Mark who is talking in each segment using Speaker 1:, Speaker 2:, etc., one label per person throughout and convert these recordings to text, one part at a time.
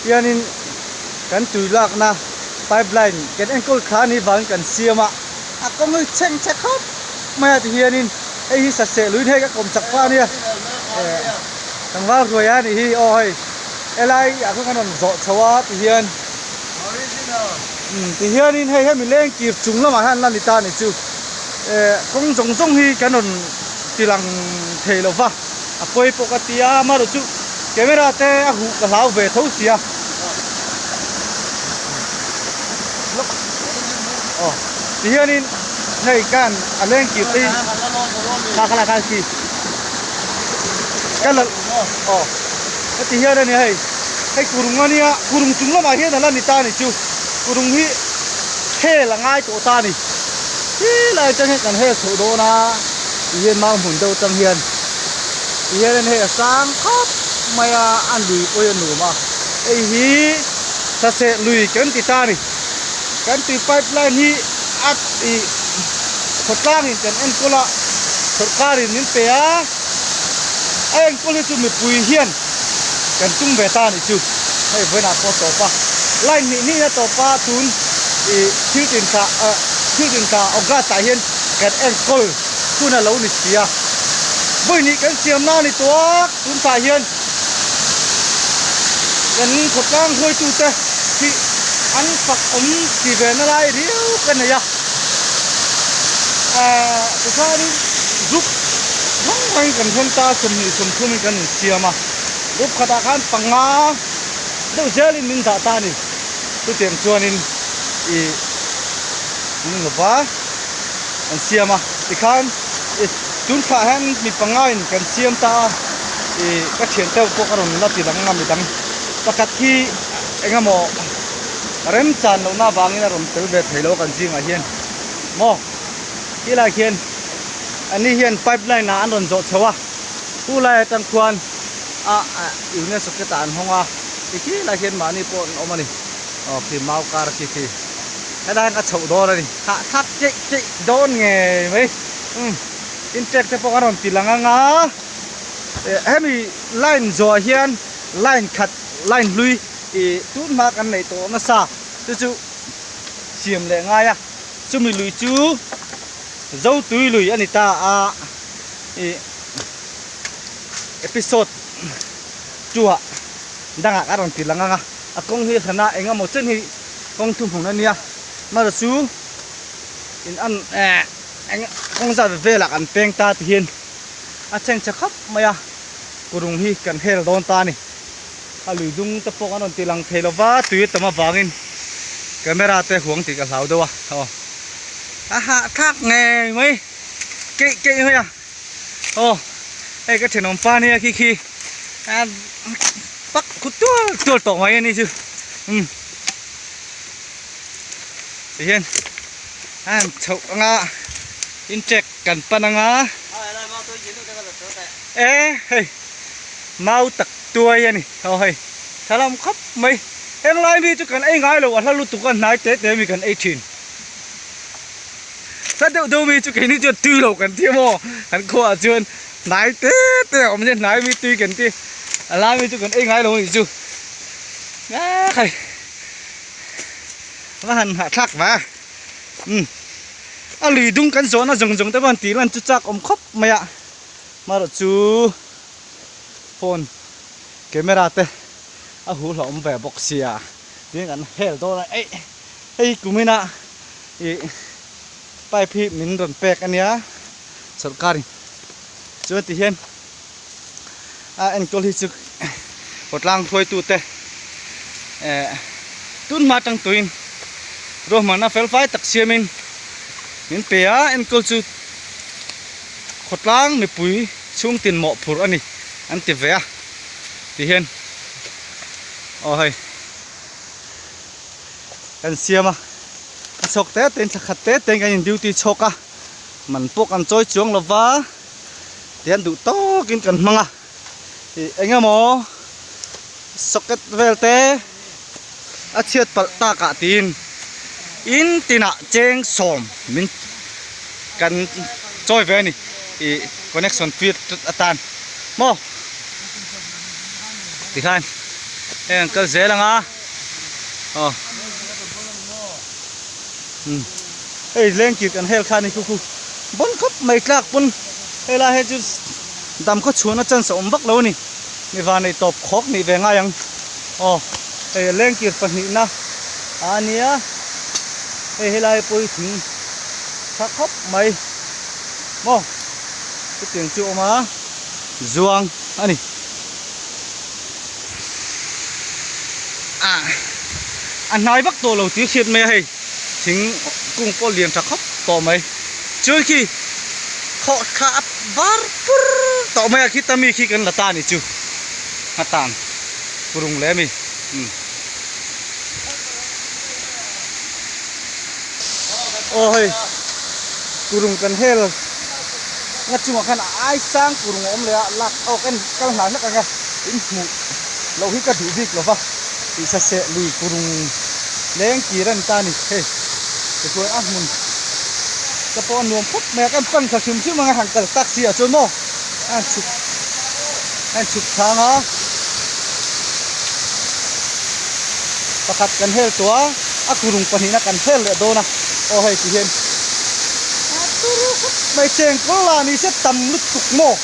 Speaker 1: Hianin kan tui lakna pipeline kan enkawl thla a nih vangin kan siam a, a kawng hi chheng chhe khawp mai a tihianin hei hi saseh luiin hei ka kawm chak pah a nia eh tlangval hruai a nih hi aw hei helai ah khan kan rawn zawh chho a tihian umm tihianin hei hemi leng kir chung lamah hian la ni ta a ni chu eh kawng zawng zawng hi kan rawn tilang thei lo va. A pawi pawh ka ti a, amaherawh chu camera te a huh ka hlau ve tho sia. Aw ti hianin hei kan a leng kir te hi kha kha lai khan khi ka la aw heti hian a ni hei hei kurung a nia kurung chung lamah hian a la ni ta a ni chu kurung hi hel a ngai tawh ta a ni helai atang hian kan hel chhoh dawn a. Ti hian mau hmun deuh atang hian ti hian hei a sang khawp mai a a lui pawh hi a nuam a hei hi thlaseh lui kan ti ta a ni kan tui pipe line hi a ih khawtlang in kan enkawl a sawrkar in min pe a a enkawl hi chu mipui hian kan tum ve ta a ni chu hei vawiinah pawh a tawp a line hnih hnih in a tawp a tun ih thil tinthla ah thil tinthla august ah hian. Kan enkawl hun a lo ni si a, vawinih kan siamna a ni tawh a, tuntah hian kan khawtlang hruaitute hi an fak awm ti ve na lai riau ka nei a, ahh tichuanin group hrang hrangin kan then ta 20 30 in kan insiam a, group khatah khan panga deuh zelin min dah ta a ni, chutiang chuanin ih min lova. An siam a tikhan ih tun thlah hian mi pangaiin kan siam ta a ih ka thian deuh pawh ka rawn la ti dang a midang pakhat hi eng emaw remchan lohna avangin a rawn tel ve thei lo a kan zingah hian maw helai khian ani hian pipe line ah an rawn zawh chho a chu lai atang khuan a union socket ah an hawng a tikhi lai khian mahni pawh an awm a ni aw khi mau kar khi khi. Helai hian ka chhoh dawn a ni hahthlak keih keih dawn ngei mai umm incheck te pawh a rawn ti lang ang a eh hemi line zawh ah hian line khat line hlui ih tun hma kan neih tawh nasa chu chu siam leh ngai a chumi lui chu zotui lui a ni ta a ih episode 2 ah dangah ka rawn ti lang ang a a kawng hi hrana eng emaw chen hi. Kawng thu hmun a nia mara chu in an eh eng kawng zat velah kan peng ta ti hian a cheng chhe khawp mai a kurung hi kan hel dawn ta a ni a lui dung te pawh kan rawn ti lang thei lova tui a tam avangin camera te huang tih ka hlau deuh a aw a hahthlak ngei mai keih keih mai a aw hei ka thenawm pa nia khi khi a pak khu tual tual tawh mai a ni chu umm. Tihian a han chhoh anga incheck kan pan anga e hei mau tak tuai a ni aw hei thalam khawp mai heng lai mi chu kan ei ngai lo a hla lutuk a hnai te te mi kan ei thin hla deuh deuh mi chu keini chuan tui lo kan ti maw kan khuaah chuan hnai te te a awm nia hnai mi tui kan ti a lai mi chu kan ei ngai lo a nih chu. Khai va han hahthlak va umm a lui dung kan zawhna zawng zawng te pawh han tih lan chu chak awm khawp mai a marawh chu phone camera te a huh hlauhawm ve bawk sia tin kan hel dawn a eih hei kumina ih pipe hi min rawn pek a nia sawrkar in chuan ti hian. A enkawl hi chu khawtlang hruaitute eh tun hma atang tuin ruahmanna fel fai tak siamin min pe a enkawl chu khawtlang mipui chhungtin mawhphurh a ni an ti ve a tihian aw hei kan siam a a chhawk te te in thla khat te te in kan in duty chhawk a man pawh kan chawi chuang lo va. Tian duh tawkin kan hmang a ih eng emaw socket vel te a chhiat palh takah tiin in tinah cheng sawm min kan chawi ve a ni ih connection field atan maw tikhan. Hei an kal zel ang a aw umm hei lengkir kan hel kha a ni khu khu bawn khawp mai tlak pawn helai hi chu dam khaw chhuahna chance a awm vak lo a ni mi van ei tawp khawk nih ve ngai ang aw hei lengkir pahnihna a nia hei helai pawh hi thing tha khawp mai maw chutiang chu a awm a zuang a ni. Ah a hnai vak tawh lo tih hriat mai a hei thing kung pawh lian tha khawp tawh mai chuan khi khawh thla a var pur tawh mai a khita mi khi kan la ta a nih chu nghatan kurung leh ami umm aw hei kurung kan hel nga chungah khan a ai sang kurung a awm leh a lak aw ka kal hnai hlek ang e in hmuh loh hi ka duh bik lo va tih saseh lui kurung leng kir a ni ta a ni hei tichuan a hmun te pawh a nuam khawp mai a kan pan thla hrim hrim ang a han kal tak si ah chuan maw a han chhuk a han chhuk chhang a pakhat kan hel tawh a a kurung pahnihna kan hel leh dawn a aw hei ti hian a turu khawp mai chengkawl lah ni se tam lutuk maw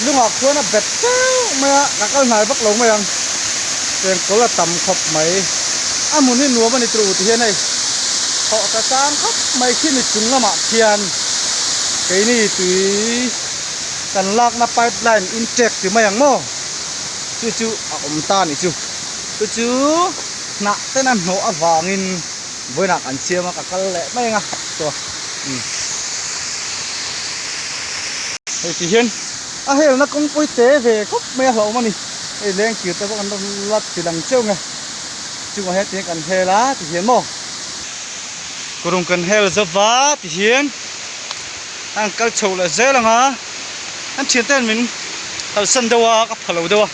Speaker 1: lungah khuan a bet teuh mai a ka kal hnai vak lo mai ang chengkawl a tam khawp mai a hmun hi nuam a ni turu ti hian hei thawh ta sang khawp mai khi mi chung lamah khian keini tui kan lakna pipe line incheck ti mai ang maw chu chu a awm ta a nih chu chu chu hnah ten a hnawh avangin vawiinah kan siam a ka kal leh mai ang a chuan umm hei ti hian a helna kawngpui te ve khawp mai a hlauhawm a ni hei leng kir te pawh kan rawn la ti lang cheu nge chungah hian ti hian kan hel a ti hian maw kurung kan hel zo va ti hian a han kal chho leh zel ang a an thian ten min kalsan deuh a ka pha lo deuh a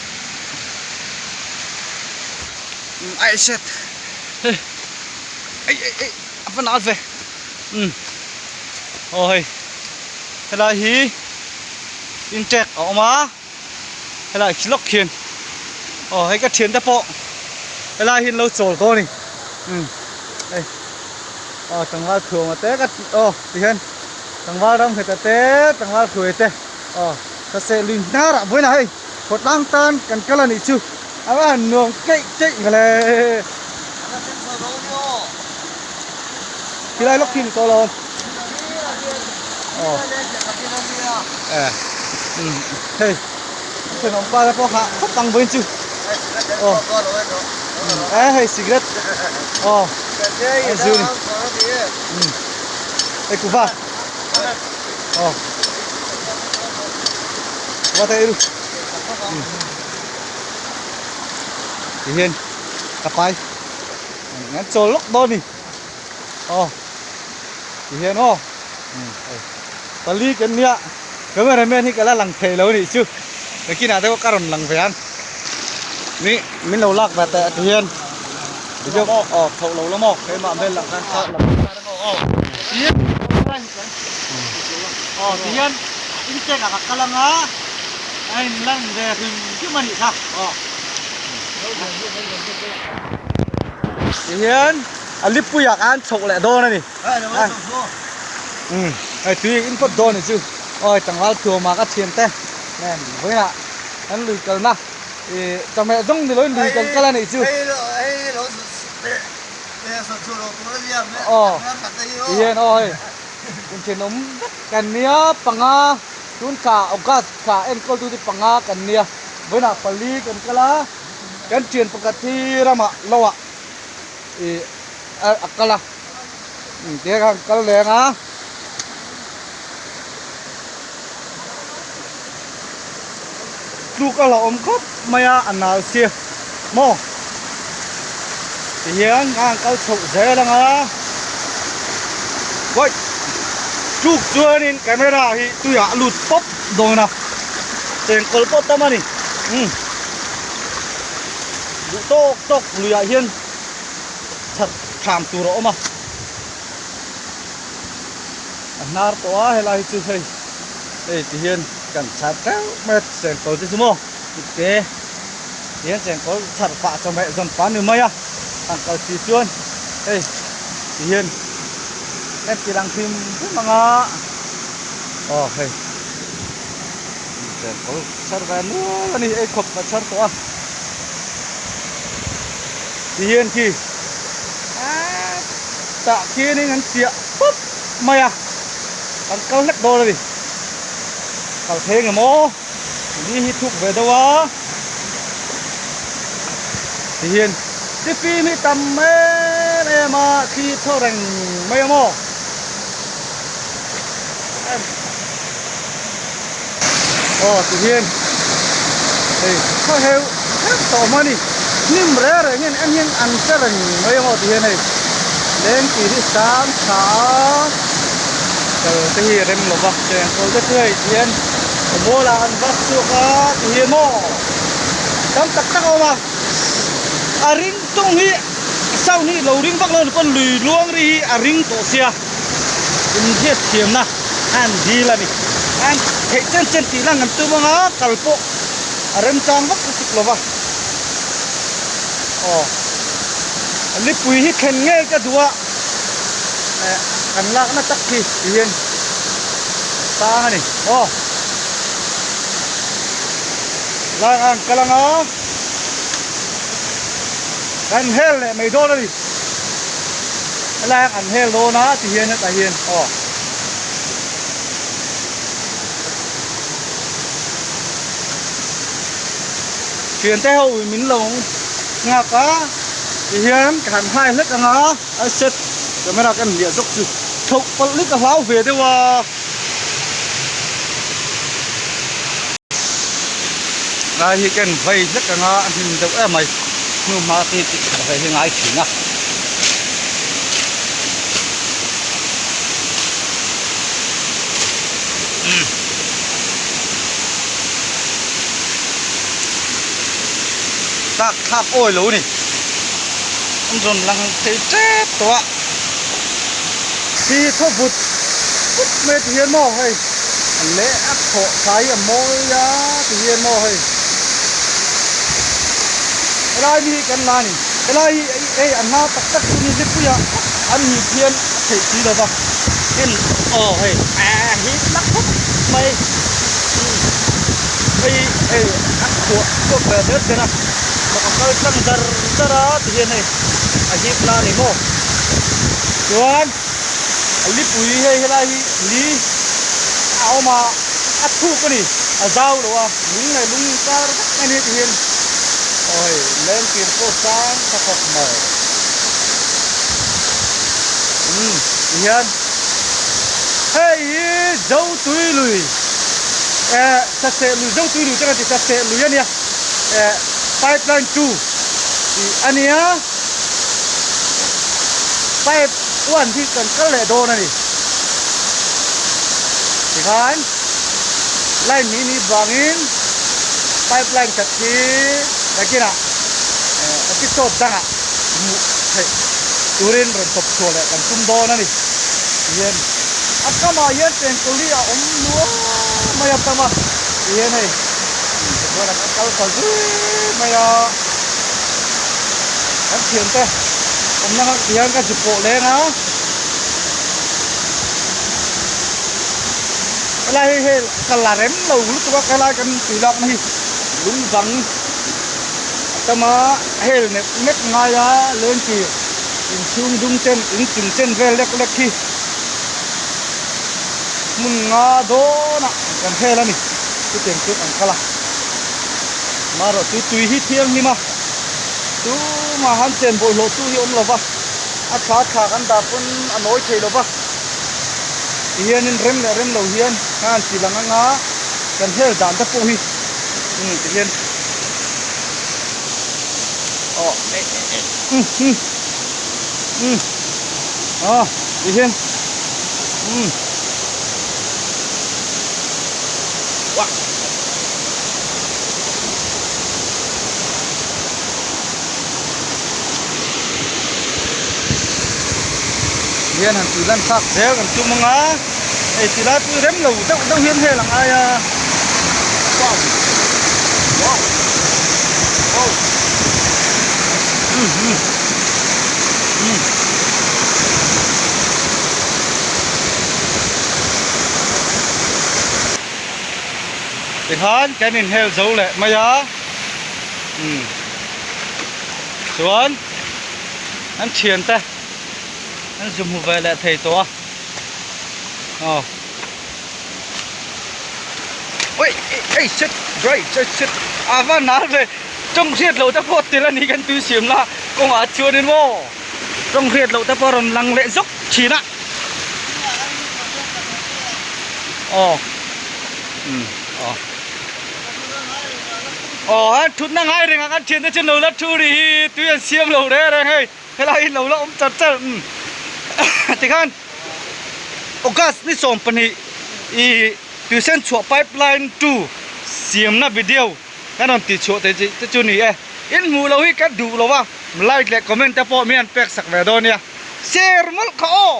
Speaker 1: ai set hei ei ei ei a va nal ve umm aw hei helai hi incheck a awm a helai khi lawk khian aw hei ka thian te pawh helai hi an lo chawl dawn a ni umm hei aw tlangval thuama te ka aw tihian tlangval ram nghet a te tlangval hruai te aw ka seh lui hnar ah vawiinah hei khawtlang tan kan kal a nih chu a va han nuam keih keih ngale khilai lawk khi ni tawh lo aw eh umm hei thenawm pa te pawh kha khawp ang vawiin chu aw eh hei cigarette aw a zu ni umm hei kuva aw kuva te ei ru umm ti hian ka pai an chawl lawk dawn a ni aw ti hian aw umm hei pali kan nia camera man hi ka la lang thei lo a nih chu nakinah te pawh ka rawn lang ve ang ni min lo lak ve teh ti hian video aw tho lo la maw keimah vel lang khan kha lang aw ti hian incheck ah ka kal anga a in lan ve hrim hrim a nih kha aw ti hian a lipui ah khan chhoh leh dawn a ni umm hei tui in phawt dawn a ni chu awi tlangval thuama ka thian te nen vawiinah kan lui kalna ih chawhmeh zawng ni loin lui kan kal a nih chu aw ti hian aw hei inthenawm vek kan nia panga tun thla August thla enkawl tu te panga kan nia vawiinah pali kan kal a kan thian pakhat hi ramah lo ah ih a kal a tia khan kal reng a tluk a hlauhawm khawp mai a a nal sia maw tihian a han kal chhoh zel ang a wait tluk chuanin camera hi tuiah a lut pawp dawn a chengkawl pawh tam a ni umm duh tawk tawk luiah hian. chhak thlam tur a awm a a hnar tawh a helai hi chu hei hei ti hian kan chhar teuh mai a chengkawl te chu maw ipte. Tihian chengkawl chhar pah chawhmeh zawn pah a ni mai a, han kal si chuan hei tihian en ti lang hrim hrim ang a, aw hei chengkawl chhar ve nual a ni ei khawp ka chhar tawh a, tihian khi tah khianin an chiah pawp mai a, an kal hlek dawn a ni, kal thei ang em aw. Ni hi thuk ve deuh a tihian tifim hi tam em em a thli thaw reng mai a maw aw tihian hei khaw heu heuh tawh awm a ni hnim reng reng hian en hian an che reng mai a maw tihian hei leng tih hi sang tha a kal te hi a rem lo va chengkawl te chu hei tihian. Mual ah an vak chhuak a ti hi maw tam tak tak a awm a a ring tung hi sound hi lo ring vak lo ni pawn lui luang ri hi a ring tawh sia inhriat thiamna a an dil a ni an theih chen chen tih lang an tum anga kal pawh a remchang vak lutuk lo va aw lipui hi thlen ngei ka duh a eh kan lakna tak khi tihian sang a ni aw lai ang kal anga kan hel leh mai dawn a ni helai an hel dawn a tihian hetah hian aw. Thiante ho min lo nghak a tihian ka han hai hlek ang a a set camera ka hliah zawk chu chhoh palh hi ka hlau ve deuh a. Lai hi ka en vai hlek ang a a hnim deuh em mai hnu hma te hi tih ve hi ngai thin a. Tak thlak awi lo ni an rawn lang thei tep tawh a khi thaw vut vut mai ti hian maw hei a leh a thawh thlai a mawi a ti hian maw hei helai mi hi kan la a ni helai hi hei a hma tak tak chu ni lipuiah an hip hian a theih si lo va en aw hei a hip na khawp mai hei hei a khuah chhuak ve zel zel a a kal tlang zar zar a ti hian hei a hip na a ni maw chuan a lipui hei helai hi li a awm a a thuk a ni a zau lo a lung leh lung inkar vek a ni ti hian aw hei lengkir pawh sang tha khawp mai umm ti hian hei hi Zotui lui eh Saseh lui Zotui lui te kan ti Saseh lui a nia eh pipeline 2 tih a nia pipe 1 hi kan kal leh dawn a ni tikhan line hnih nih vangin pipeline khat hi nakinah eh episode dangah hmuh theih turin rawn chawp chhuah leh kan tum dawn a ni tihian a kamah hian chengkawl hi a awm nuam mai a tam a tihian hei tichuan an kal ta zui mai a kan thiante awmna nghak ti hian ka zuk pawh leng a helai hi hei ka la rem lo lutuk a helai kan tui lakna hi lung bang a tam a hel nek nek ngai a lengkir inchhung dung chen inchung chen vel lek lek hi hmun nga dawnah kan hel a ni chutiang chu an kal a marawh chu tui hi thianghlim a tumah han chen bawlhhlawh tu hi awm lo va a thla thla kan dah pawn a nawi thei lo va tihianin rem leh rem lo hian a han ti lang anga kan hel dan te pawh hi umm tihian aw eh eh eh umm umm umm aw tihian umm wah. Hian han tui lan thlak zel kan tum anga hei ti lai pui rem lo deuh deuh hian hel ang ai a wow wow. Tikhan kan inhel zo leh mai a umm chuan an thiante an zu hmu ve leh thei tawh a aw. Ui ei shit right shit shit a va nal ve tawng hriat loh te pawh tel a ni kan tui siam la kawngah chuanin maw tawng hriat loh te pawh a rawn lang leh zawk thin a aw umm aw aw a thutna ngai reng a kan thiante chu lo la thu ri hi tui an siam lo reng reng hei helai hi lo la awm char char umm tikhan. August ni 12 i tuisen chhuah pipeline 2 siamna video kan rawn tih chhuah te te chu ni e. In hmuh loh hi ka duh lo a, like leh comment te pawh mi an pek sak ve dawn nia. Share mawlh kha aw!